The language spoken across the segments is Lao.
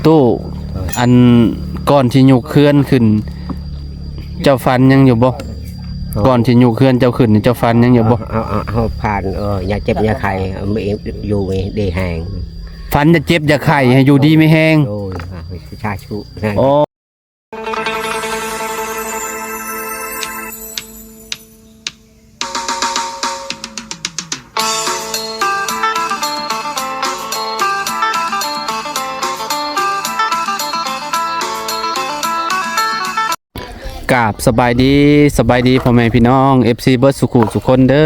ຕູ້ ໂດຍ ອັນ ກ່ອນຊິຍົກເຮືອນຂຶ້ນ ເຈົ້າຝັນຫຍັງຢູ່ບໍ່? ໂດຍ ກ່ອນຊິຍົກເຮືອນເຈົ້າຂຶ້ນນີ້ ເຈົ້າຝັນຫຍັງຢູ່ບໍ່? ເຮົາ ເຮົາ ເຮົາ ເຮົາຝັນ ເອີ ຢ່າເຈັບຢ່າໄຂ້ ເອີ ຢູ່ດີມີແຮງ ຝັນຢ່າເຈັບຢ່າໄຂ້ ໃຫ້ຢູ່ດີມີແຮງ. ໂດຍ ສາທຸ. ໂອ້ ກາບສະບາຍດີ ສະບາຍດີພໍ່ແມ່ພີ່ນ້ອງ ເອັຟຊີ ເບິດສູ່ຄູ່ສູ່ຄົນເດີ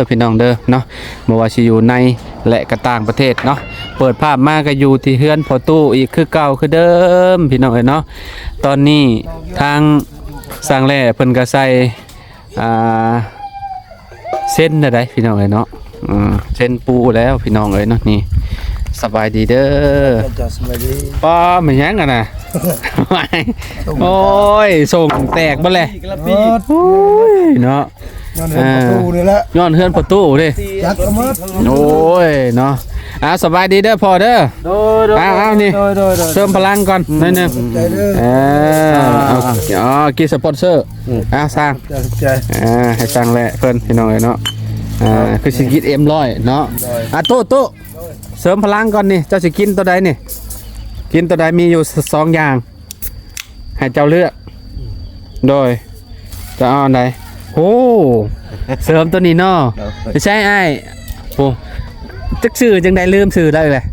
ພີ່ນ້ອງເດີເນາະ ບໍ່ວ່າຊິຢູ່ໃນ ແລະ ກະຕ່າງປະເທດເນາະ. ເປີດພາບມາກະຢູ່ທີ່ເຮືອນພໍ່ຕູ້ອີກຄືເກົ່າຄືເດີມ ພີ່ນ້ອງເອີຍເນາະ. ຕອນນີ້ທາງຊ່າງແຫຼ້ເພິ່ນກະໃສ່ ອ່າ ເຊັນແລ້ວໃດ໋ ພີ່ນ້ອງເອີຍເນາະ. ເຊັນປູແລ້ວ ພີ່ນ້ອງເອີຍເນາະ. ນີ້ ສະບາຍດີເດີ. ເຈົ້າ ສະບາຍດີ. ປ້າ ແມ່ນຫຍັງຫັ້ນນະ? ໂອ້ຍ ສົ່ງແຕກເບິດແຫຼະ. ໂອ້ຍເນາະ ຍ້ອນເຮືອນພໍ່ຕູ້ນີ້ແຫຼະ ຍ້ອນເຮືອນພໍ່ຕູ້ເດ້. ຈັກກະໝົດ. ໂອ້ຍເນາະ. ອ່າ ສະບາຍດີເດີພໍ່ເດີ. ໂດຍ ໂດຍ ອ່າ ເອົານີ້ ໂດຍ ໂດຍ ໂດຍ ເສີມພະລັງກ່ອນໜ້ອຍໜຶ່ງ. ຂອບໃຈເດີ. ເອີ ເອົາ ເອົາ ກິນສະປອນເຊີ. ອືມ ອ່າ ຊ່າງ ຂອບໃຈ ຂອບໃຈ. ອ່າ ໃຫ້ຊ່າງແຫຼະເພິ່ນ ພີ່ນ້ອງເອີຍເນາະ. ອ່າ ຄືຊິກິນເອັມຮ້ອຍເນາະ. ໂດຍ ອ່າ ໂຕະ ໂຕະ ໂດຍ ເສີມພະລັງກ່ອນນີ້ ເຈົ້າຊິກິນໂຕໃດນີ້? ກິນໂຕໃດ? ມີຢູ່ສອງຢ່າງ ໃຫ້ເຈົ້າເລືອກ. ໂດຍ ຈະເອົາອັນໃດ? ໂອ້ ເສີມໂຕນີ້ເນາະ. ໂດຍ ໃຊ່ອ້າຍ. ໂອ້ ຈັກຊື່ຈັ່ງໃດ ລືມຊື່ລາວອີກແຫຼະ.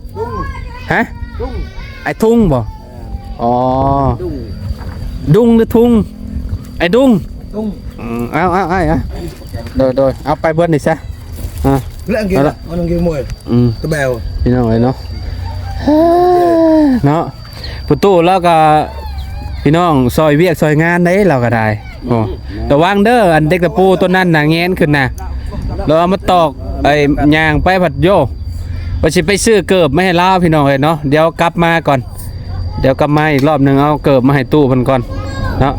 ຫະ? ອ້າຍທຸງບໍ? ອໍ ດຸງ ດຸງ ຫຼື ທຸງ? ອ້າຍດຸງ. ດຸງ. ອືມ ເອົາ ເອົາ ອ້າຍ ເອົາ. ໂດຍ ໂດຍ ເອົາໄປເບິດນີ້ຊະ. ອ່າ ແລ້ວອັງກິດ ເອົາລະ ອັນກິດມວຍ. ອືມ ຕະແບວ ພີ່ນ້ອງເອີຍເນາະ ເນາະ. ພໍ່ຕູ້ລາວກະ ພີ່ນ້ອງ ຊ່ອຍວຽກຊ່ອຍງານໄດ໋ ລາວກະໄດ້. ໂອ້ ລະວັງເດີ ອັນເດັກຕະປູໂຕນັ້ນນະ ແງນຂຶ້ນນະ ລະວັງມາຕອກ ໄອ້ ຍ່າງໄປພັດໂຍ ວ່າຊິໄປຊື້ເກີບມາໃຫ້ລາວ ພີ່ນ້ອງເອີຍເນາະ. ດຽວກັບມາກ່ອນ ດຽວກັບມາອີກລອບໜຶ່ງ ເອົາເກີບມາໃຫ້ຕູ້ເພິ່ນກ່ອນເນາະ.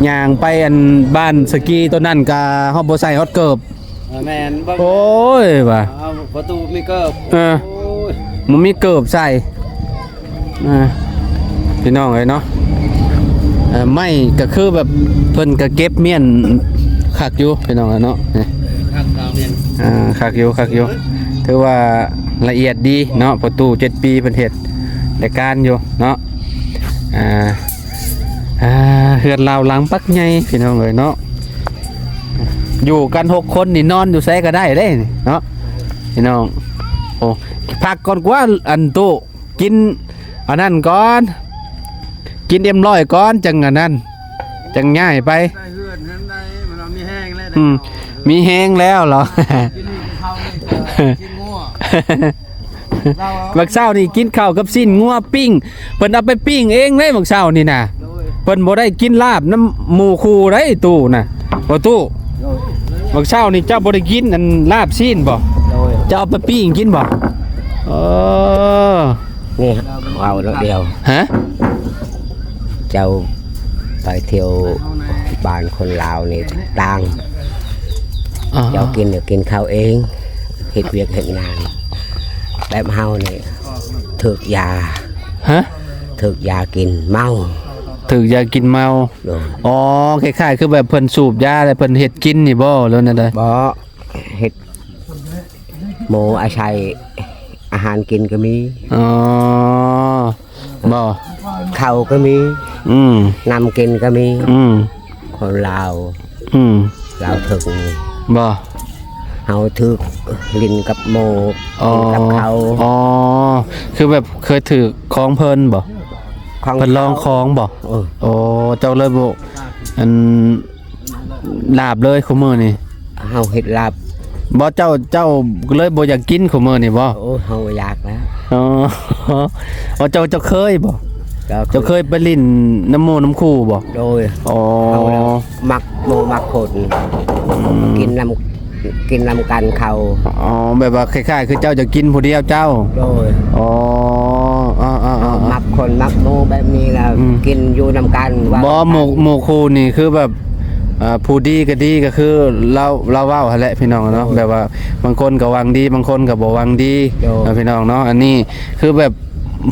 ຍ່າງໄປອັນບ້ານສະກີໂຕນັ້ນກະເຮົາບໍ່ໃສ່ຮອດເກີບ. ເອີ ແມ່ນ ເບິ່ງ ໂອ້ຍ ວ່າ ເອົາ ພໍ່ຕູ້ມີເກີບ. ເອີ ໂອ້ຍ ບໍ່ມີເກີບໃສ່. ອ່າ ພີ່ນ້ອງເອີຍເນາະ ເອີ ໄມ້ກະຄືແບບເພິ່ນກະເກັບມ້ຽນຄັກຢູ່ ພີ່ນ້ອງເອີຍເນາະ. ນີ້ ຄັກ ເອົາມ້ຽນ ອ່າ ຄັກຢູ່ ຄັກຢູ່ ຖືວ່າລະອຽດດີເນາະ. ພໍ່ຕູ້ເຈັດປີເພິ່ນເຮັດລາຍການຢູ່ເນາະ. ອ່າ ອ່າ ເຮືອນລາວຫຼັງບັກໃຫຍ່ ພີ່ນ້ອງເອີຍເນາະ. ຢູ່ກັນຫົກຄົນນີ້ ນອນຢູ່ໃສກະໄດ້ເດ້ເນາະ ພີ່ນ້ອງ. ໂອ້ ພັກກ່ອນກວ່າ ອັນຕູ້ ກິນອັນນັ້ນກ່ອນ ກິນເອັມຮ້ອຍກ່ອນ ຈັ່ງອັນນັ້ນ ຈັ່ງຍ້າຍໄປ. ໄດ້ເຮືອນເຮືອນໃດ ມັນມີແຮງແລ້ວ. ອືມ ມີແຮງແລ້ວເນາະ. ກິນເຂົ້ານີ້ກະຊີ້ນງົວ. ບັກເຊົ້ານີ້ກິນເຂົ້າກັບຊີ້ນງົວປີ້ງ ເພິ່ນເອົາໄປປີ້ງເອງເດ້ບັກເຊົ້ານີ້ນະ. ໂດຍ ເພິ່ນບໍ່ໄດ້ກິນລາບນຳໝູ່ຄູ່ໄດ໋ ຕູ້ນະ ບໍ່ຕູ້. ໂດຍ ບັກເຊົ້ານີ້ເຈົ້າບໍ່ໄດ້ກິນອັນລາບຊີ້ນບໍ? ໂດຍ ເຈົ້າເອົາໄປປີ້ງກິນບໍ? ເອີ ນີ້ເວົ້າໜ້ອຍດຽວ. ຮະ? ເຈົ້າໄປທ່ຽວບ້ານຄົນລາວນີ້ຕ່າງ. ອໍ ເຈົ້າກິນ ກິນເຂົ້າເອງ ເຮັດວຽກເຮັດງານ. ແບບເຮົານີ້ຖືກຢາ. ຮະ? ຖືກຢາກິນເມົາ. ຖືກຢາກິນເມົາ. ໂດຍ ອໍ ຄ້າຍໆຄືແບບເພິ່ນສູບຢາແລ້ວເພິ່ນເຮັດກິນນີ້ບໍ ຫຼືແນວໃດ? ບໍ່ ເຮັດ ໝູອາໄສອາຫານກິນກະມີ. ອໍ ບໍ່ ເຂົ້າກະມີ. ອືມ ນ້ຳກິນກະມີ. ອືມ ຄົນລາວ. ອືມ ລາວຖືກນີ້ບໍ່? ເຮົາຖືກຫຼິ້ນກັບໝູ່ ອໍ ຫຼິ້ນກັບເຂົາ. ອໍ ຄືແບບເຄີຍຖືກຂອງເພິ່ນບໍ່? ຂອງເພິ່ນລອງຂອງບໍ່? ເອີ ໂອ້ ເຈົ້າເລີຍບໍ່ ອັນ ລາບເລີຍຄູ່ມື້ນີ້. ເຮົາເຮັດລາບ. ບໍ່ ເຈົ້າ ເຈົ້າເລີຍບໍ່ຢາກກິນຄູ່ມື້ນີ້ບໍ່? ໂອ້ ເຮົາຢາກແລ້ວ. ອໍ ເຈົ້າ ເຈົ້າເຄີຍບໍ່? ເຈົ້າເຄີຍໄປຫຼິ້ນນຳໝູ່ນຳຄູ່ບໍ່? ໂດຍ. ອໍ ເຮົາມັກໝູ່ມັກຄົນ ອືມ ກິນນຳ ກິນນຳກັນເຂົາ. ອໍ ແບບວ່າຄ້າຍໆຄືເຈົ້າຈະກິນຜູ້ດຽວເຈົ້າ. ໂດຍ. ອໍ ເອົາໆໆ ມັກຄົນມັກໝູ່ແບບນີ້ລະ ອືມ ກິນຢູ່ນຳກັນ. ບໍ່ ໝູ່ ໝູ່ຄູ່ນີ້ຄືແບບ ອ່າ ຜູ້ດີກະດີ ກະຄືລາວ ລາວເວົ້າຫັ້ນແຫຼະພີ່ນ້ອງເນາະ. ໂດຍ. ແບບວ່າບາງຄົນກະຫວັງດີ ບາງຄົນກະບໍ່ຫວັງດີ. ໂດຍ. ເນາະ ພີ່ນ້ອງເນາະ ອັນນີ້ຄືແບບ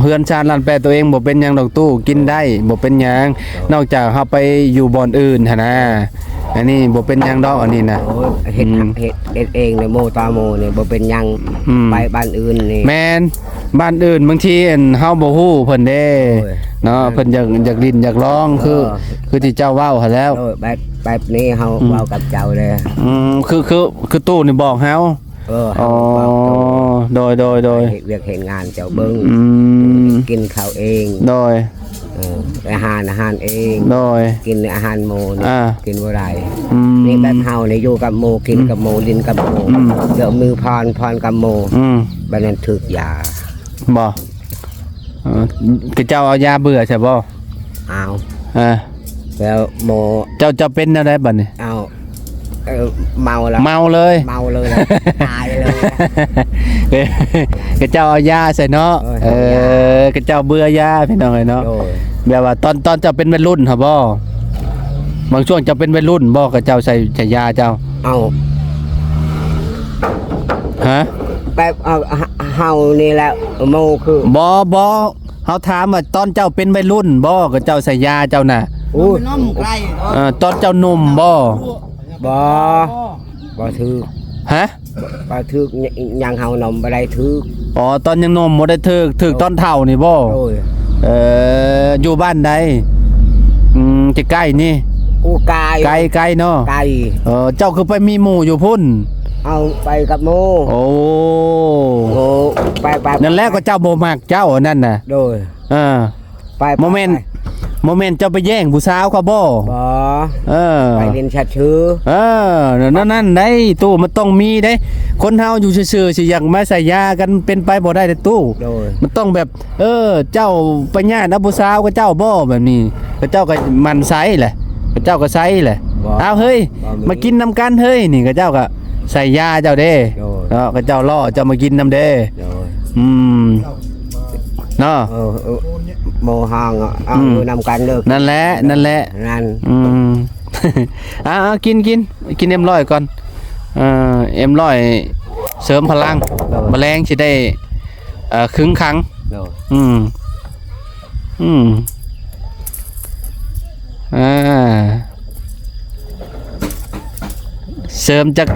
ເຮືອນຊານລ້ານແປດໂຕເອງບໍ່ເປັນຫຍັງດອກຕູ້ ກິນໄດ້ ບໍ່ເປັນຫຍັງ ນອກຈາກເຮົາໄປຢູ່ບ່ອນອື່ນຫັ້ນນະ. ອັນນີ້ບໍ່ເປັນຫຍັງດອກ ອັນນີ້ນະ. ໂອ້ຍ ເຮັດ ອືມ ເຮັດ ເຮັດເອງໃນໂມຕາໂມນີ້ບໍ່ເປັນຫຍັງ. ອືມ ໄປບ້ານອື່ນນີ້ ແມ່ນ ບ້ານອື່ນບາງທີ ອັນ ເຮົາບໍ່ຮູ້ເພິ່ນເດ້ ໂອ້ຍ ເນາະ ເພິ່ນຢາກ ຢາກຫຼິ້ນຢາກລອງ ຄື ເອີ ຄືທີ່ເຈົ້າເວົ້າຫັ້ນແຫຼ້ວ. ໂດຍ ແບບ ແບບນີ້ເຮົາ ອືມ ເວົ້າກັບເຈົ້າເລີຍ. ອືມ ຄື ຄື ຄືຕູ້ນີ້ບອກເຮົາ. ເອີ ອໍ ເຮົາບອກໂຕ ໂດຍ ໂດຍ ໂດຍ ເຮັດວຽກເຮັດງານເຈົ້າເບິ່ງ ອືມ ກິນເຂົ້າເອງ ໂດຍ ເອີ ອາຫານ ອາຫານເອງ ໂດຍ ກິນອາຫານໝູ່ນີ້ ອ່າ ກິນບໍ່ໄດ້ ອືມ ນີ້ແບບເຮົານີ້ຢູ່ກັບໝູ່ ກິນ ອືມ ກັບໝູ່ ຫຼິ້ນກັບໝູ່ ອືມ ດຽວມືພອນ ພອນກັບໝູ່ ອືມ ບາດນັ້ນຖືກຢາ ບໍ່? ເອີ ກະເຈົ້າເອົາຢາເບື່ອໃຊ່ບໍ່? ອ້າວ ເອີ ແລ້ວໝໍ ເຈົ້າ ເຈົ້າເປັນແນວໃດບາດນີ້? ເອົາ ເອີ ເມົາລະ ເມົາເລີຍ ເມົາເລີຍ ຕາຍເລີຍ ກະເຈົ້າເອົາຢາໃສ່ເນາະ ເອີ ເອີ ກະເຈົ້າເບື່ອຢາ ພີ່ນ້ອງເອີຍເນາະ ໂດຍ ແບບວ່າຕອນ ຕອນເຈົ້າເປັນໄວລຸ້ນຫັ້ນບໍ່? ບາງຊ່ວງເຈົ້າເປັນໄວລຸ້ນບໍ່ ກະເຈົ້າໃສ່ ໃສ່ຢາເຈົ້າ? ເອົາ ຮະ? ແບບເຮົາ ເຮົານີ້ແຫຼະ ໂມຄື ບໍ່ ບໍ່ ເຮົາຖາມວ່າຕອນເຈົ້າເປັນໄວລຸ້ນບໍ່ ກະເຈົ້າໃສ່ຢາເຈົ້ານະ? ໂອ້ຍ ນ້ອງໄກ່ ເອີ ຕອນເຈົ້າໜຸ່ມບໍ່? ບໍ່ ບໍ່ຖືກ ຮະ? ບໍ່ຖືກ ຍັງເຮົາໜຸ່ມບໍ່ໄດ້ຖືກ ອໍ ຕອນຍັງໜຸ່ມບໍ່ໄດ້ຖືກ ຖືກຕອນເຖົ້ານີ້ບໍ່? ໂດຍ ເອີ ຢູ່ບ້ານໃດ? ອືມ ໃກ້ໆນີ້ ໂອ້ ໄກ ໄກ ໄກເນາະ ໄກ ເອີ ເຈົ້າຄືໄປມີໝູ່ຢູ່ພຸ້ນ? ເອົາ ໄປກັບໝູ່ ໂອ້ ໂອ້ ໄປ ໄປ ນັ້ນແຫຼະ ກະເຈົ້າບໍ່ມັກເຈົ້າອັນນັ້ນນະ ໂດຍ ເອີ ໄປ ບໍ່ແມ່ນ ໄປ ບໍ່ແມ່ນເຈົ້າໄປແຍ່ງຜູ້ສາວເຂົາບໍ່? ບໍ່ ເອີ ໄປຫຼິ້ນຊັດຊື່ ເອີ ນັ້ນ ນັ້ນໄດ໋ ຕູ້ ມັນຕ້ອງມີເດ້ ຄົນເຮົາຢູ່ຊື່ໆ ຊິຢາກມາໃສ່ຢາກັນ ເປັນໄປບໍ່ໄດ້ເດ້ຕູ້ ໂດຍ ມັນຕ້ອງແບບ ເອີ ເຈົ້າໄປຍາດເອົາຜູ້ສາວຂະເຈົ້າບໍ່ ແບບນີ້ ຂະເຈົ້າກະໝັ່ນໃສ່ແຫຼະ ຂະເຈົ້າກະໃສ່ແຫຼະ ບໍ່ ອ້າວ ເຮີ້ຍ ບໍ່ມີ ມາກິນນຳກັນເຮີ້ຍ ນີ້ ຂະເຈົ້າກະໃສ່ຢາເຈົ້າເດ້ ໂດຍ ເນາະ ຂະເຈົ້າລໍ້ເຈົ້າມາກິນນຳເດ້ ໂດຍ ອືມ ເນາະ ເອີ ເອີ ໂມຮາງ ເອົາ ອືມ ຢູ່ນຳກັນເລີຍ ນັ້ນແຫຼະ ນັ້ນແຫຼະ ນັ້ນ ອືມ ອ່າ ກິນ ກິນ ກິນເອັມຮ້ອຍກ່ອນ ເອີ ເອັມຮ້ອຍເສີມພະລັງ ໂດຍ ມະແລງຊິໄດ້ ເອີ ຄຶງຂັງ ໂດຍ ອືມ ອືມ ອ່າ ເສີມຈັກ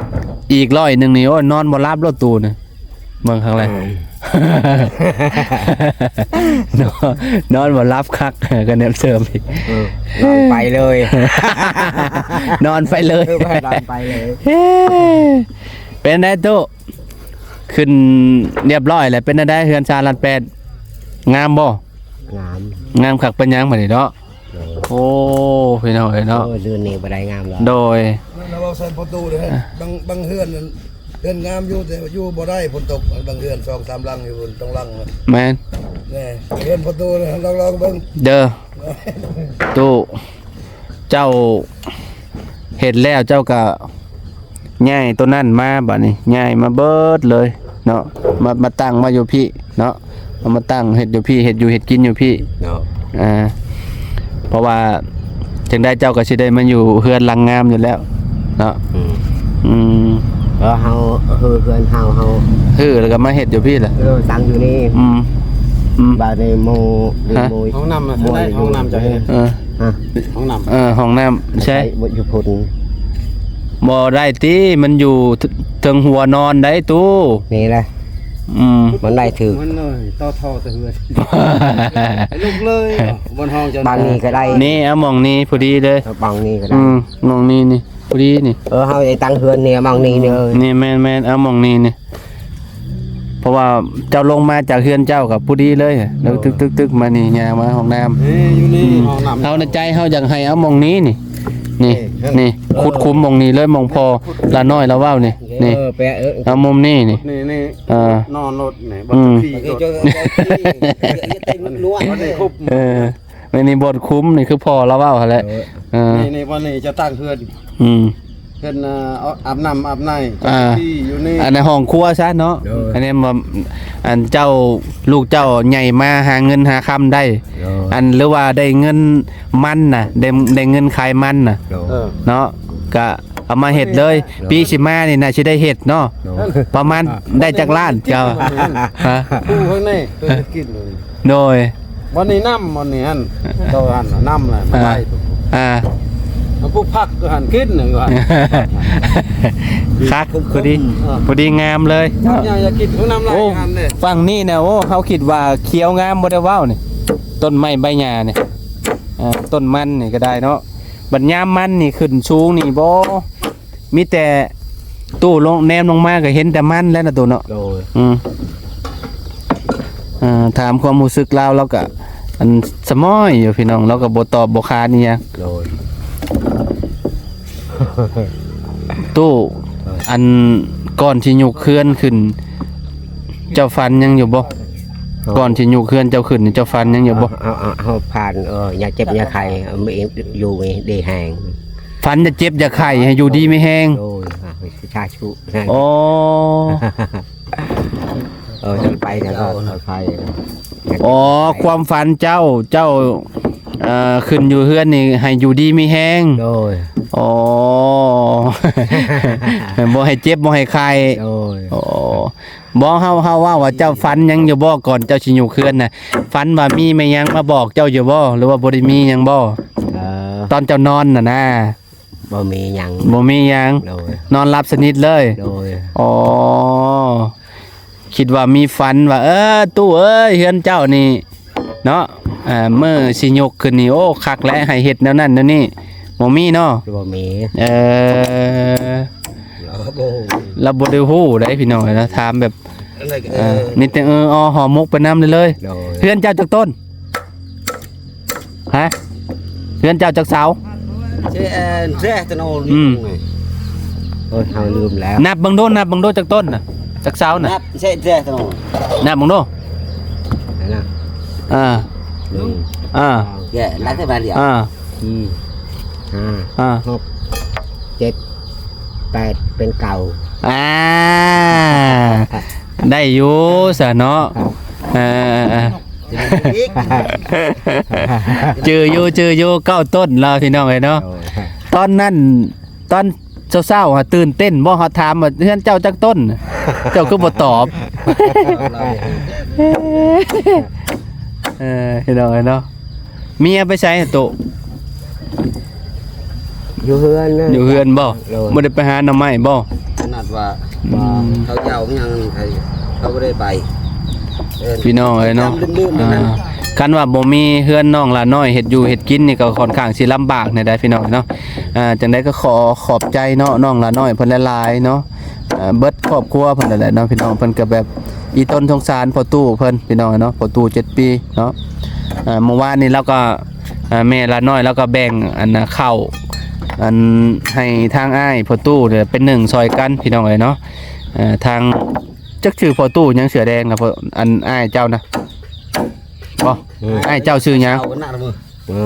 ອີກຮ້ອຍໜຶ່ງນີ້ ໂອ້ຍ ນອນບໍ່ຫຼັບໂລດຕູ້ນີ້ ເບິ່ງຂ້າງແລກ ອືມ ນອນ ນອນບໍ່ຫຼັບຄັກ ກະແນມເສີມອີກ ເອີ ນອນໄປເລີຍ ນອນໄປເລີຍ ເອີ ນອນໄປເລີຍ ເປັນໃດຕູ້? ຂຶ້ນຮຽບຮ້ອຍແລ້ວ ເປັນແນວໃດເຮືອນຊານລ້ານແປດ ງາມບໍ່? ງາມ ງາມຄັກປານຫຍັງບາດນີ້ເນາະ ໂດຍ ໂອ້ ພີ່ນ້ອງເອີຍເນາະ ໂອ້ຍ ເຮືອນນີ້ບໍ່ໄດ້ງາມດອກ ໂດຍ ນັ້ນລະເວົ້າໃສ່ປະຕູເດ້ ບາງ ບາງເຮືອນນັ້ນ ເຮືອນງາມຢູ່ ແຕ່ຢູ່ບໍ່ໄດ້ ຝົນຕົກ ບາງເຮືອນສອງສາມຫຼັງຢູ່ ຕ້ອງຫຼັງ ແມ່ນ ແນ່ ເຮືອນປະຕູລອງ ລອງເບິ່ງ ເດີ ຕູ້ ເຈົ້າເຮັດແລ້ວເຈົ້າກະຍ້າຍໂຕນັ້ນມາ ບາດນີ້ຍ້າຍມາເບິດເລີຍເນາະ ມາ ມາຕັ້ງມາຢູ່ພີ້ເນາະ ເອົາມາຕັ້ງເຮັດຢູ່ພີ້ ເຮັດຢູ່ເຮັດກິນຢູ່ພີ້ເນາະ ອ່າ ເພາະວ່າຈັ່ງໃດເຈົ້າກະຊິໄດ້ມາຢູ່ເຮືອນຫຼັງງາມຢູ່ແລ້ວເນາະ ອືມ ອືມ ເອີ ເຮົາ ເຮືອນເຮົາ ເຮົາ ຮື້ແລ້ວກະມາເຮັດຢູ່ພີ້ລະ ເອີ ຕັ້ງຢູ່ນີ້ ອືມ ອືມ ບາດນີ້ໂມ ຮະ ໂມ ຫ້ອງນ້ຳນະ ໂມ ໃນຫ້ອງນ້ຳເຈົ້າເຮັດ ເອີ ຮະ ຫ້ອງນ້ຳ ເອີ ຫ້ອງນ້ຳໃຊ່ ໃສ່ບໍ່ຢູ່ພຸ້ນ ບໍ່ໄດ້ຕິ ມັນຢູ່ເທິງຫົວນອນໄດ໋ຕູ້ ນີ້ແຫຼະ ອືມ ມັນໄດ້ຖືກ ມັນເລີຍຕໍ່ທໍ່ແຕ່ເຮືອນ ໃຫ້ລຸກເລີຍ ບ່ອນຫ້ອງເຈົ້າ ບັງນີ້ກະໄດ້ ນີ້ ເອົາໝ່ອງນີ້ພໍດີເລີຍ ເອົາບັງນີ້ກະໄດ້ ອືມ ໝ່ອງນີ້ນີ້ ພໍດີນີ້ ເອີ ເຮົາໄດ້ຕັ້ງເຮືອນນີ້ ໝ່ອງນີ້ນີ້ ນີ້ ແມ່ນໆ ເອົາໝ່ອງນີ້ນີ້ ເພາະວ່າເຈົ້າລົງມາຈາກເຮືອນເຈົ້າກະພໍດີເລີຍ ແລ້ວຕຶກໆໆ ມານີ້ ຍ່າງມາຫ້ອງນ້ຳ ນີ້ຢູ່ນີ້ ອືມ ຫ້ອງນ້ຳ ເຮົາໃນໃຈເຮົາຢາກໃຫ້ເອົາໝ່ອງນີ້ນີ້ ນີ້ ນີ້ ເອີ ຂຸດຂຸມໝ່ອງນີ້ເລີຍ ໝ່ອງພໍ່ລານ້ອຍລາເວົ້ານີ້ ນີ້ ເອີ ເອົາມຸມນີ້ນີ້ ນີ້ ນີ້ ເອີ ນອນລົດນີ້ ອືມ ບໍ່ມີລົດ ເອີ ນີ້ ນີ້ບ່ອນຂຸມ ນີ້ຄືພໍ່ລາວເວົ້າຫັ້ນແຫຼະ ເອີ ເອີ ນີ້ ນີ້ບ່ອນນີ້ຈະຕັ້ງເຮືອນ ອືມ ເຮັດ ອາ ອາບນ້ຳອາບໃນ ອ່າ ທີ່ຢູ່ນີ້ ອັນນັ້ນຫ້ອງຄົວຊະເນາະ ໂດຍ ອັນນີ້ວ່າ ອັນເຈົ້າ ລູກເຈົ້າໃຫຍ່ມາຫາເງິນຫາຄຳໄດ້ ໂດຍ ອັນ ຫຼືວ່າໄດ້ເງິນມັນນະ ໄດ້ ໄດ້ເງິນຂາຍມັນນະ ໂດຍ ເນາະ ກະເອົາມາເຮັດເລີຍ ໂດຍ ປີຊິມານີ້ນະຊິໄດ້ເຮັດເນາະ ໂດຍ ປະມານໄດ້ຈັກລ້ານເຈົ້າ ຮະ ຜູ້ຂ້າງໃນເຄີຍກິນ ໂດຍ ບ່ອນນີ້ນ້ຳ ບ່ອນນີ້ຫັ້ນ ໂຕຫັ້ນນ້ຳແຫຼະ ມາໄລ່ ອ່າ ເອົາປູກຜັກຢູ່ຫັ້ນກິນໜຶ່ງວ່າ ຄັກ ພໍດີ ເອີ ພໍດີງາມເລີຍ ພັກຫຍ້າຢາກກິນ ນ້ຳໄລ່ ໂອ້ ຫັ້ນເດ້ ຝັ່ງນີ້ນະ ໂອ້ ເຮົາຄິດວ່າຂຽວງາມ ບໍ່ໄດ້ເວົ້ານີ້ ຕົ້ນໄມ້ໃບຫຍ້ານີ້ ອ່າ ຕົ້ນມັນນີ້ກໍໄດ້ເນາະ ບັດຍາມມັນນີ້ຂຶ້ນສູງນີ້ ບໍ່ ມີແຕ່ຕູ້ລົງ ແນມລົງມາກໍເຫັນແຕ່ມັນແລ້ວນະຕູ້ເນາະ ໂດຍ ອືມ ອ່າ ຖາມຄວາມຮູ້ສຶກລາວ ລາວກໍ ອັນ ສະໝອຍຢູ່ພີ່ນ້ອງ ລາວກໍບໍ່ຕອບບໍ່ຂານອີ່ຫຍັງ ໂດຍ ຕູ້ ໂດຍ ອັນ ກ່ອນຊິຍົກເຮືອນຂຶ້ນ ເຈົ້າຝັນຫຍັງຢູ່ບໍ່? ໂດຍ ກ່ອນຊິຍົກເຮືອນເຈົ້າຂຶ້ນນີ້ ເຈົ້າຝັນຫຍັງຢູ່ບໍ່? ເຮົາ ເຮົາ ເຮົາ ເຮົາຝັນ ເອີ ຢ່າເຈັບຢ່າໄຂ້ ເອີ ຢູ່ດີແຮງ ຝັນຢ່າເຈັບຢ່າໄຂ້ ໃຫ້ຢູ່ດີມີແຮງ ໂດຍ ສາທຸ ອໍ ເອີ ຈັ່ງໄປແລ້ວກໍໄປ ອໍ ຄວາມຝັນເຈົ້າ ເຈົ້າ ເອີ ຂຶ້ນຢູ່ເຮືອນນີ້ໃຫ້ຢູ່ດີມີແຮງ ໂດຍ ອໍ ບໍ່ໃຫ້ເຈັບບໍ່ໃຫ້ໄຂ້ ໂດຍ ອໍ ບໍ່ ເຮົາ ເຮົາເວົ້າວ່າເຈົ້າຝັນຫຍັງຢູ່ບໍ່ ກ່ອນເຈົ້າຊິຍົກເຮືອນນະ ຝັນວ່າມີແມ່ນຫຍັງມາບອກເຈົ້າຢູ່ບໍ່ ຫຼືວ່າບໍ່ໄດ້ມີຫຍັງບໍ່? ເອີ ຕອນເຈົ້ານອນນະນາ ບໍ່ມີຫຍັງ ບໍ່ມີຫຍັງ ໂດຍ ນອນຫຼັບສະໜິດເລີຍ ໂດຍ ອໍ ຄິດວ່າມີຝັນວ່າ ເອີ ຕູ້ເອີຍ ເຮືອນເຈົ້ານີ້ເນາະ ເອີ ມື້ຊິຍົກຂຶ້ນນີ້ ໂອ້ ຄັກແຫຼະ ໃຫ້ເຮັດແນວນັ້ນແນວນີ້ ບໍ່ມີເນາະ ບໍ່ມີ ເອີ ລາວບໍ່ ລາວບໍ່ໄດ້ຮູ້ໃດພີ່ນ້ອງເອີຍເນາະ ຖາມແບບ ອັນນັ້ນກໍ ເອີ ເອີ ມີແຕ່ ເອີ ອໍ ຫໍ່ໝົກໄປນຳເລີຍ ໂດຍ ເຮືອນເຈົ້າຈັກຕົ້ນ? ຮະ? ເຮືອນເຈົ້າຈັກເສົາ? ເຊແອນແຊຕະໂນນ ອືມ ໂອ້ຍ ເຮົາລືມແລ້ວ ນັບເບິ່ງດູ ນັບເບິ່ງດູ ຈັກຕົ້ນນະ ຈັກເສົານະ ນັບເຊແອນແຊຕະໂນນ ນັບເບິ່ງດູ ອ່າ ໜຶ່ງ ອ່າ ສອງ ແກະລັດໃຫ້ບາດດຽວ ອ່າ ສີ່ ຫ້າ ອ່າ ຫົກ ເຈັດ ແປດ ເປັນເກົ້າ ອ່າ ໄດ້ຢູ່ຊະເນາະ ເອີ ຈື່ຢູ່ ຈື່ຢູ່ ເກົ້າຕົ້ນລະ ພີ່ນ້ອງເອີຍເນາະ ໂດຍ ຕອນນັ້ນ ຕອນເຊົ້າໆ ຫາຕື່ນເຕັ້ນບໍ່ ເຮົາຖາມວ່າເຮືອນເຈົ້າຈັກຕົ້ນ ເຈົ້າຄືບໍ່ຕອບ ເອີ ພີ່ນ້ອງເອີຍເນາະ ເມຍໄປໃສໂຕ? ຢູ່ເຮືອນນະ ຢູ່ເຮືອນບໍ່? ໂດຍ ບໍ່ໄດ້ໄປຫາໜໍ່ໄມ້ບໍ່? ຂະໜາດວ່າ ອືມ ວ່າເຂົາເຈົ້າຫຍັງໃຜ ເຂົາບໍ່ໄດ້ໄປ ເອີ ພີ່ນ້ອງເອີຍເນາະ ອ່າ ຄັນວ່າບໍ່ມີເຮືອນນ້ອງຫຼ້ານ້ອຍເຮັດຢູ່ເຮັດກິນນີ້ ກໍຂ້ອນຂ້າງຊິລຳບາກແດ່ໄດ໋ ພີ່ນ້ອງເນາະ ອ່າ ຈັ່ງໃດກໍຂໍຂອບໃຈເນາະ ນ້ອງຫຼ້ານ້ອຍເພິ່ນຫຼາຍໆເນາະ ເອີ ເບິດຄອບຄົວເພິ່ນນັ້ນແຫຼະເນາະ ພີ່ນ້ອງ ເພິ່ນກໍແບບອີ່ຕົນສົງສານພໍ່ຕູ້ເພິ່ນ ພີ່ນ້ອງເນາະ ພໍ່ຕູ້ເຈັດປີເນາະ ເອີ ເມື່ອວານນີ້ລາວກໍ ອ່າ ແມ່ຫຼ້ານ້ອຍລາວກໍແບ່ງອັນນ່າເຂົ້າ ອັນ ໃຫ້ທາງອ້າຍພໍ່ຕູ້ເປັນໜຶ້ງຊ່ອຍກັນ ພີ່ນ້ອງເອີຍເນາະ ເອີ ທາງ ຈັກຊື່ພໍ່ຕູ້ຫຍັງ ເສືອແດງນະ ພໍ່ ອັນອ້າຍເຈົ້ານະ ບໍ່ ເອີ ອ້າຍເຈົ້າຊື່ຫຍັງ? ເອີ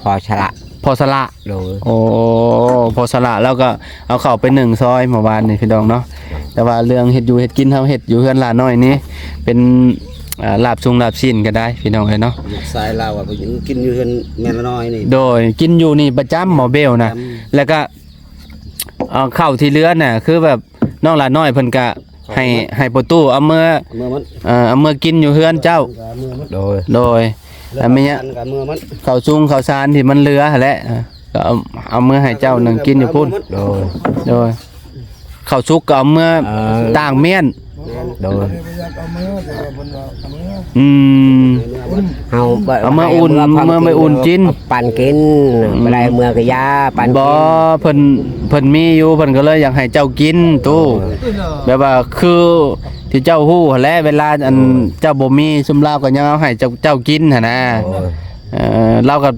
ພໍ່ສະຫຼະ ພໍ່ສະຫຼະ ໂດຍ ໂອ້ ພໍ່ສະຫຼະລາວກໍເອົາເຂົ້າໄປໜຶ້ງຊ່ອຍເມື່ອວານນີ້ ພີ່ນ້ອງເນາະ ແຕ່ວ່າເລື່ອງເຮັດຢູ່ເຮັດກິນ ເຮົາເຮັດຢູ່ເຮືອນຫຼ້ານ້ອຍນີ້ ເປັນ ອ່າ ລາບຊຸງລາບຊີ້ນກໍໄດ້ ພີ່ນ້ອງເອີຍເນາະ ລູກຊາຍລາວວ່າໄປກິນຢູ່ເຮືອນແມ່ຫຼ້ານ້ອຍນີ້ ໂດຍ ກິນຢູ່ນີ້ປະຈຳໝໍເບວນະ ປະຈຳ ແລ້ວກໍ ເອົາເຂົ້າທີ່ເຫຼືອນະ ຄືແບບນ້ອງຫຼ້ານ້ອຍເພິ່ນກະໃຫ້ ໃຫ້ພໍ່ຕູ້ເອົາເມືອ ເອົາເມືອມັນ ເອີ ເອົາເມືອກິນຢູ່ເຮືອນເຈົ້າ ໂດຍ ໂດຍ ແລ້ວ ແລ້ວມີຫຍັງ ເຂົ້າຊຸງເຂົ້າສານທີ່ມັນເຫຼືອຫັ້ນແຫຼະ ກໍເອົາ ເອົາເມືອໃຫ້ເຈົ້າໜຶ້ງກິນຢູ່ພຸ້ນ ໂດຍ ໂດຍ ເຂົ້າສຸກກໍເອົາເມືອ ເອີ ຕ່າງມ້ຽນ ໂດຍ ອືມ ເຮົາ ເອົາເມືອອຸ່ນ ເອົາເມືອໄປອຸ່ນກິນ ປັ່ນກິນ ອືມ ບໍ່ໄດ້ເມືອກະຢາ ປັ່ນກິນ ບໍ່ ເພິ່ນ ເພິ່ນມີຢູ່ ເພິ່ນກໍເລີຍຢາກໃຫ້ເຈົ້າກິນຕູ້ ໂອ້ຍ ແບບວ່າຄືທີ່ເຈົ້າຮູ້ຫັ້ນແຫຼະ ເວລາອັນ ໂອ້ຍ ເຈົ້າບໍ່ມີ ຊຸມລາວກໍຍັງເອົາໃຫ້ເຈົ້າ ເຈົ້າກິນຫັ້ນນະ ໂອ້ຍ ເອີ ລາວກໍ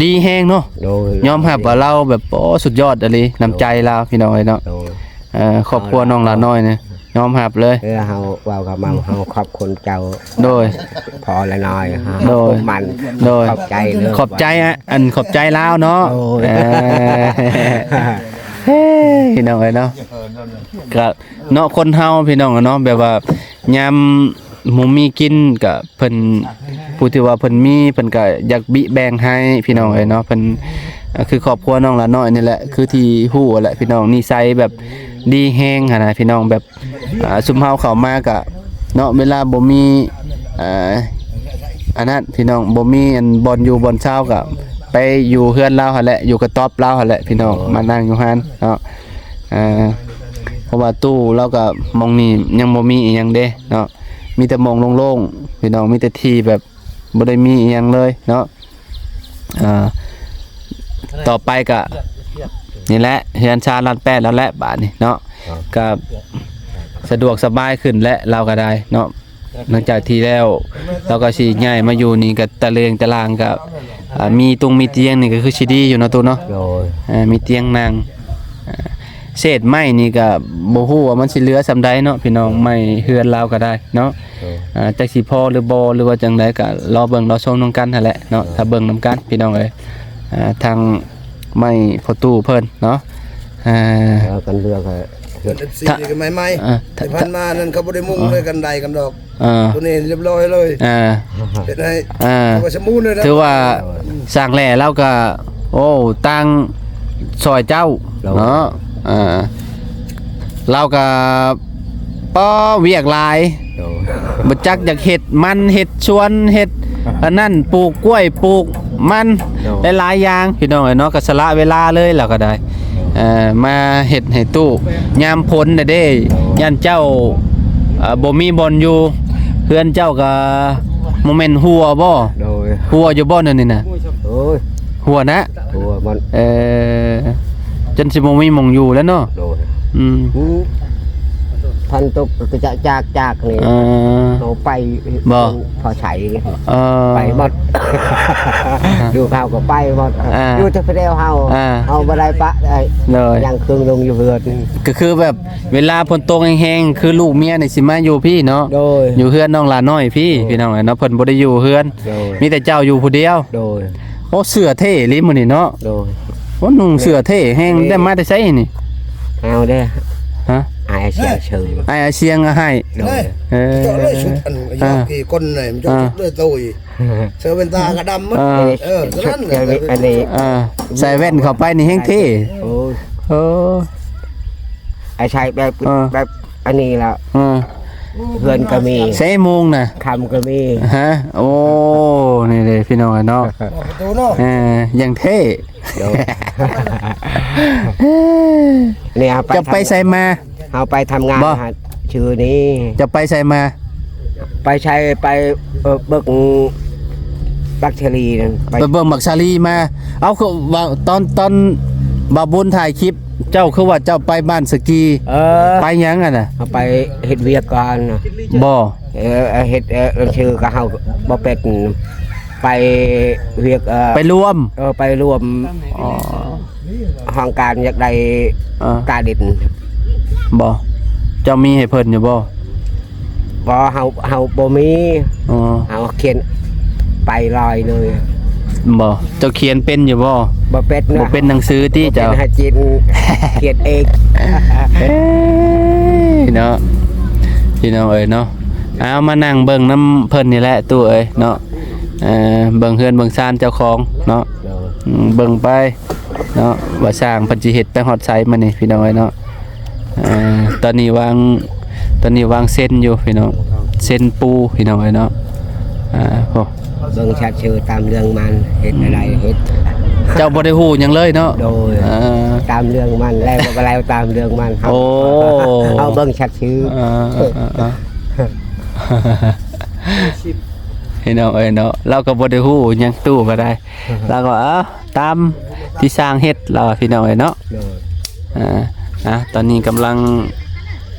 ດີແຮງເນາະ ໂອ້ຍ ຍອມຮັບວ່າລາວແບບ ໂອ້ ສຸດຍອດອີ່ຫຼີ ນ້ຳໃຈລາວ ພີ່ນ້ອງເອີຍເນາະ ໂອ້ຍ ເອີ ຄອບຄົວນ້ອງຫຼ້ານ້ອຍນີ້ ຍອມຮັບເລີຍ ເອີ ເຮົາເວົ້າກັບມັນ ເຮົາຂອບຄຸນເຈົ້າ ໂດຍ ພໍລະນ້ອຍ ໂດຍ ມັນ ໂດຍ ຂອບໃຈເດີ ຂອບໃຈ ອັນ ຂອບໃຈລາວເນາະ ໂດຍ ເອີ ເອີ ພີ່ນ້ອງເອີຍເນາະ ກະເນາະ ຄົນເຮົາ ພີ່ນ້ອງເນາະ ແບບວ່າຍາມບໍ່ມີກິນກະ ເພິ່ນ ຜູ້ທີ່ວ່າເພິ່ນມີ ເພິ່ນກໍຢາກບິແບ່ງໃຫ້ ພີ່ນ້ອງເອີຍເນາະ ເພິ່ນ ຄືຄອບຄົວນ້ອງຫຼ້ານ້ອຍນີ້ແຫຼະ ຄືທີ່ຮູ້ແຫຼະ ພີ່ນ້ອງ ນິໄສແບບດີແຮງຫັ້ນນະ ພີ່ນ້ອງ ແບບ ອ່າ ຊຸມເຮົາເຂົ້າມາກະເນາະ ເວລາບໍ່ມີ ອ່າ ອັນນັ້ນພີ່ນ້ອງ ບໍ່ມີອັນບ່ອນຢູ່ບ່ອນເຊົາ ກໍໄປຢູ່ເຮືອນລາວຫັ້ນແຫຼະ ຢູ່ກະຕ໊ອບລາວຫັ້ນແຫຼະພີ່ນ້ອງ ໂອ້ຍ ມານັ່ງຢູ່ຫັ້ນເນາະ. ອ່າ ເພາະວ່າຕູ້ລາວກໍ ໝ່ອງນີ້ຍັງບໍ່ມີອີ່ຫຍັງເດ້ເນາະ ມີແຕ່ໝ່ອງໂລ່ງໆ ພີ່ນ້ອງ ມີແຕ່ທີ່ແບບບໍ່ໄດ້ມີອີ່ຫຍັງເລີຍເນາະ. ອ່າ ຕໍ່ໄປກະນີ້ແຫຼະ ເຮືອນຊານລ້ານແປດແລ້ວແຫຼະບາດນີ້ເນາະ ກໍສະດວກສະບາຍຂຶ້ນແຫຼະ ລາວກໍໄດ້ເນາະ. ຫຼັງຈາກທີ່ແລ້ວ ລາວກໍຊິຍ້າຍມາຢູ່ນີ້ ກໍຕະເລງຕະລາງກໍ ອ່າ ມີຕຸງມີຕຽງນີ້ກໍຄືຊິດີຢູ່ເນາະ ຕູ້ເນາະ. ໂດຍ ເອີ ມີຕຽງນັ່ງ ອ່າ ເສດໄມ້ນີ້ກໍບໍ່ຮູ້ວ່າມັນຊິເຫຼືອສ່ຳໃດເນາະ ພີ່ນ້ອງ ໄມ້ເຮືອນລາວກໍໄດ້ເນາະ. ໂດຍ ອ່າ ຈັກຊິພໍຫຼືບໍ່ ຫຼືວ່າຈັ່ງໃດ ກໍລໍເບິ່ງລໍຊົມນຳກັນຫັ້ນແຫຼະເນາະ. ໂດຍ ຖ້າເບິ່ງນຳກັນ ພີ່ນ້ອງເອີຍ ອ່າ ທາງໄມ້ພໍ່ຕູ້ເພິ່ນເນາະ ອ່າ ເອີ ກັນເຫຼືອກໍ ເອີ ເອັຟຊີ ນີ້ກໍໃໝ່ໆ ອ່າ ທີ່ຜ່ານມານັ້ນເຂົາບໍ່ໄດ້ມຸງເລີຍ ກັນໄດກັນດອກ ອ່າ ຕົວນີ້ຮຽບຮ້ອຍເລີຍ ອ່າ ເຮັດໃຫ້ ອ່າ ຖືວ່າສົມບູນເລີຍນະ ຖືວ່າ ໂດຍ ຊ່າງແຫຼ້ລາວກໍ ໂອ້ ຕ່າງຊ່ອຍເຈົ້າ ໂດຍ ເນາະ ອ່າ ລາວກໍ ປ້າ ວຽກຫຼາຍ ໂດຍ ບໍ່ຈັກຢາກເຮັດມັນ ເຮັດສວນ ເຮັດອັນນັ້ນ ປູກກ້ວຍ ປູກມັນ ໂດຍ ຫຼາຍໆຢ່າງ ພີ່ນ້ອງເອີຍເນາະ. ກໍສະຫຼະເວລາເລີຍ ລາວກໍໄດ້ ເອີ ມາເຮັດໃຫ້ຕູ້ຍາມຝົນນະເດ້ ຢ້ານເຈົ້າ ເອີ ບໍ່ມີບ່ອນຢູ່ ເຮືອນເຈົ້າກໍບໍ່ແມ່ນຮົ່ວບໍ່? ໂດຍ ຮົ່ວຢູ່ບໍ່ແນວນີ້ນະ? ໂອ້ຍ ຮົ່ວນະ ຮົ່ວມັນ ເອີ ຈົນຊິບໍ່ມີໝ່ອງຢູ່ແລ້ວເນາະ. ໂດຍ ອືມ ອືມ ພັນຕົກກໍຈະຈາກໆນີ້ ເອີ ເຮົາໄປບໍ່ພໍໃຊ້ ເອີ ໄປໝົດ ຢູ່ເຮົາກໍໄປໝົດ ອ່າ ຢູ່ແຕ່ຜູ້ດຽວເຮົາ ອ່າ ເຮົາບໍ່ໄດ້ປະໄດ້ ໂດຍ ຍັງເຄື່ອງລົງຢູ່ເຮືອນ. ກໍຄືແບບເວລາຝົນຕົກແຮງໆ ຄືລູກເມຍນີ້ຊິມາຢູ່ພີ້ເນາະ. ໂດຍ ຢູ່ເຮືອນນ້ອງຫຼ້ານ້ອຍພີ້ ໂດຍ ພີ່ນ້ອງເອີຍເນາະ ເພິ່ນບໍ່ໄດ້ຢູ່ເຮືອນ ໂດຍ ມີແຕ່ເຈົ້າຢູ່ຜູ້ດຽວ. ໂດຍ ໂອ້ ເສື້ອເທ່ອີ່ຫຼີມື້ນີ້ເນາະ. ໂດຍ ໂອ້ ນຸ່ງເສື້ອແທ້ແຮງ ໄດ້ມາແຕ່ໃສນີ້? ເອົາເດ້ ຮະ? ອ້າຍເຊຍເຊີ ອ້າຍເຊຍເອົາໃຫ້. ໂດຍ ເອີ ເຈາະເລີຍຊຸດອັນ ອ່າ ຍາກກີ້ກົ້ນນີ້ ມັນເຈາະ ອ່າ ຊຸດເລີຍໂຕຍ ເສື້ອແວ່ນຕາກໍດຳໝົດ. ອ່າ ເອີ ເອີ ນັ້ນແຫຼະ ອັນນີ້ ອ່າ ໃສ່ແວ່ນເຂົ້າໄປນີ້ແຮງເທ່. ໂອ້ຍ ເອີ ອ້າຍໃສ່ແບບ ອ່າ ແບບ ອັນນີ້ລະ ເອີ ເຮືອນກໍມີ ເຊໂມງນະ ຄຳກໍມີ ຮະ? ໂອ້ ນີ້ເດ້ພີ່ນ້ອງເນາະ ປະຕູເນາະ ເອີ ຢ່າງເທ່. ໂດຍ ນີ້ເອົາໄປ ເຈົ້າໄປໃສມາ? ເຮົາໄປທຳງານ ບໍ່ ຫັ້ນ ຊື່ນີ້ ເຈົ້າໄປໃສມາ? ໄປໃສ ໄປ ເອີ ເບິ່ງບັກຊາລີນັ້ນ ໄປ ໄປເບິ່ງບັກຊາລີມາ. ເອົາ ຄືວ່າຕອນ ຕອນບ່າວບຸນຖ່າຍຄລິບ ເຈົ້າຄືວ່າເຈົ້າໄປບ້ານສະກີ ເອີ ໄປຫຍັງຫັ້ນນະ? ເຮົາໄປເຮັດວຽກກ່ອນນະ ບໍ່? ເອີ ເຮັດ ເອີ ລາງຊື່ກໍເຮົາບໍ່ເປັນ ໄປວຽກ ເອີ ໄປລວມ ເອີ ໄປລວມ ອໍ ຫ້ອງການຢາກໄດ້ ເອີ ຕາດິນ. ບໍ່? ເຈົ້າມີໃຫ້ເພິ່ນຢູ່ບໍ່? ບໍ່ ເຮົາ ເຮົາບໍ່ມີ. ອໍ ເຮົາຂຽນໄປລອຍເລີຍ. ບໍ່? ເຈົ້າຂຽນເປັນຢູ່ບໍ່? ບໍ່ເປັນນະ ບໍ່ເປັນໜັງສືຕິເຈົ້າ? ບໍ່ເປັນ ໃຫ້ຈີນຂຽນເອງ. ເອີຍ ເນາະ ພີ່ນ້ອງເອີຍເນາະ. ເອົາ ມານັ່ງເບິ່ງນຳເພິ່ນນີ້ແຫຼະ ຕູ້ເອີຍເນາະ. ເອີ ເບິ່ງເຮືອນເບິ່ງຊານເຈົ້າຂອງເນາະ. ໂດຍ ອືມ ເບິ່ງໄປເນາະ ວ່າຊ່າງເພິ່ນຊິເຮັດໄປຮອດໃສມື້ນີ້ ພີ່ນ້ອງເອີຍເນາະ. ເອີ ຕອນນີ້ວາງ ຕອນນີ້ວາງເຊັນຢູ່ພີ່ນ້ອງ ເຊັນປູພີ່ນ້ອງເອີຍເນາະ. ອ່າ ໂອ້ ເບິ່ງຊັດຊື່ຕາມເລື່ອງມັນ ເຮັດແນວໃດເຮັດ. ເຈົ້າບໍ່ໄດ້ຮູ້ຫຍັງເລີຍເນາະ? ໂດຍ ເອີ ຕາມເລື່ອງມັນ ແລ້ວກໍແລ້ວຕາມເລື່ອງມັນ. ໂອ້ ເຮົາເບິ່ງຊັດຊື່. ເອີ ເອີ ເອີ ເອີ ພີ່ນ້ອງເອີຍເນາະ ລາວກໍບໍ່ໄດ້ຮູ້ຫຍັງ ຕູ້ກໍໄດ້ ລາວກໍ ເອີ ຕາມທີ່ຊ່າງເຮັດລາວ ພີ່ນ້ອງເອີຍເນາະ. ໂດຍ ອ່າ ອ່ະ ຕອນນີ້ກຳລັງ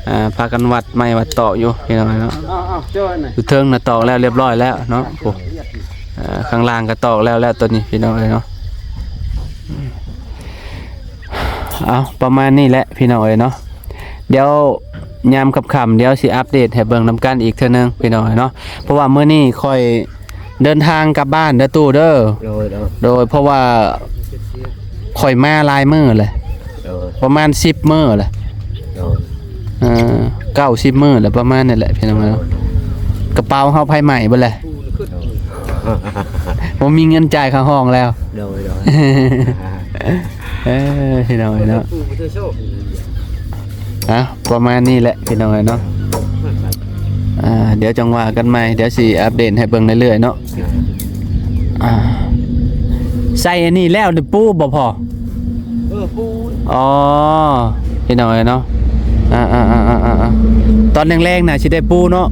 ອ່າ ພາກັນວັດໄມ້ວັດຕອກຢູ່ ພີ່ນ້ອງເອີຍເນາະ. ເອົາ ເອົາ ເຈົ້າອັນນັ້ນ ຢູ່ເທິງນະຕອກແລ້ວ ລຽບຮ້ອຍແລ້ວເນາະ. ໂອ້ ອ່າ ຂ້າງລ່າງກໍຕອກແລ້ວແຫຼະ ຕອນນີ້ ພີ່ນ້ອງເອີຍເນາະ. ເອົາ ປະມານນີ້ແຫຼະ ພີ່ນ້ອງເອີຍເນາະ. ດຽວຍາມຄ່ຳໆ ດຽວຊິອັບເດດໃຫ້ເບິ່ງນຳກັນອີກເທື່ອໜຶ່ງ ພີ່ນ້ອງເອີຍເນາະ. ເພາະວ່າມື້ນີ້ຂ້ອຍເດີນທາງກັບບ້ານເດີຕູ້ເດີ. ໂດຍ ໂດຍ ໂດຍ ເພາະວ່າຂ້ອຍມາຫຼາຍມື້ແຫຼະ. ໂດຍ ປະມານສິບມື້ແຫຼະ. ໂດຍ ເອີ ເກົ້າສິບມື້ແຫຼະ ປະມານນີ້ແຫຼະ ພີ່ນ້ອງເອີຍເນາະ. ກະເປົາເຮົາໄຟໄໝ້ເບິດແຫຼະ. ໂດຍ ບໍ່ມີເງິນຈ່າຍຄ່າຫ້ອງແລ້ວ. ໂດຍ ໂດຍ ເອີ ພີ່ນ້ອງເອີຍເນາະ. ອ່ະ ປະມານນີ້ແຫຼະ ພີ່ນ້ອງເອີຍເນາະ. ອ່າ ດຽວຈັ່ງວ່າກັນໃໝ່ ດຽວຊິອັບເດດໃຫ້ເບິ່ງເລື້ອຍໆເນາະ. ອ່າ ໃສ່ອັນນີ້ແລ້ວປູບໍ່ພໍ່? ເອີ ປູ. ອໍ ພີ່ນ້ອງເອີຍເນາະ. ອ່າໆ ຕອນແລງໆນະຊິໄດ້ປູເນາະ.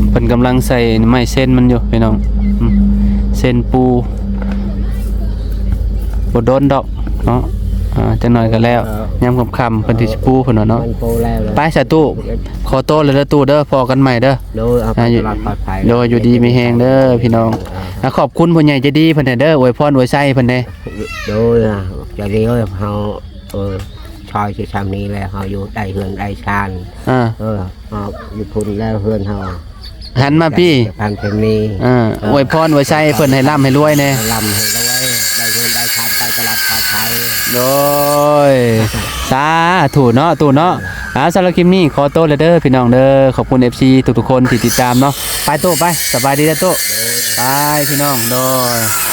ເພິ່ນກຳລັງໃສ່ໄມ້ເຊັນມັນຢູ່ພີ່ນ້ອງ. ອືມ ເຊັນປູ ບໍ່ດົນດອກເນາະ. ອ່າ ຈັກໜ້ອຍກໍແລ້ວ. ເອີ ຍາມຄ່ຳໆເພິ່ນຊິປູເພິ່ນວ່າເນາະ. ມັນປູແລ້ວ. ໄປສາທຸ ຂໍໂຕແລ້ວເດີຕູ້ເດີ ພໍ້ກັນໃໝ່ເດີ. ໂດຍ ເອົາໄປ ອ່າ ຢູ່ ຕະຫຼອດປອດໄພ. ໂດຍ ຢູ່ດີມີແຮງເດີພີ່ນ້ອງ. ອ່າ ອ່າ ຂອບຄຸນຜູ້ໃຫຍ່ໃຈດີເພິ່ນແດ່ເດີ ອວຍພອນອວຍໄຊເພິ່ນແດ່. ໂດຍ ໃຈດີເອີຍ ເຮົາ ເອີ ຊ່ອຍຊິຊ່ຳນີ້ແຫຼະ ເຮົາຢູ່ໄດ້ເຮືອນໄດ້ຊານ. ອ່າ ເອີ ເຮົາຢູ່ພຸ້ນແລ້ວເຮືອນເຮົາ ຫັນມາພີ້ ພັນເພັນມີ. ອ່າ ເອີ ອວຍພອນອວຍໄຊເພິ່ນໃຫ້ລ່ຳໃຫ້ລວຍແດ່ ໃຫ້ລ່ຳໃຫ້ລວຍ ໄດ້ເງິນໄດ້ຄຳໄປຕະຫຼອດປອດໄພ. ໂດຍ ສາທຸເນາະ ຕູ້ເນາະ. ອ່າ ສຳລັບຄລິບນີ້ຂໍໂຕແລ້ວເດີພີ່ນ້ອງເດີ. ຂອບຄຸນເອັຟຊີທຸກໆຄົນທີ່ຕິດຕາມເນາະ. ໄປຕູ້ໄປ ສະບາຍດີເດີຕູ້. ໂດຍ ໄປພີ່ນ້ອງ ໂດຍ.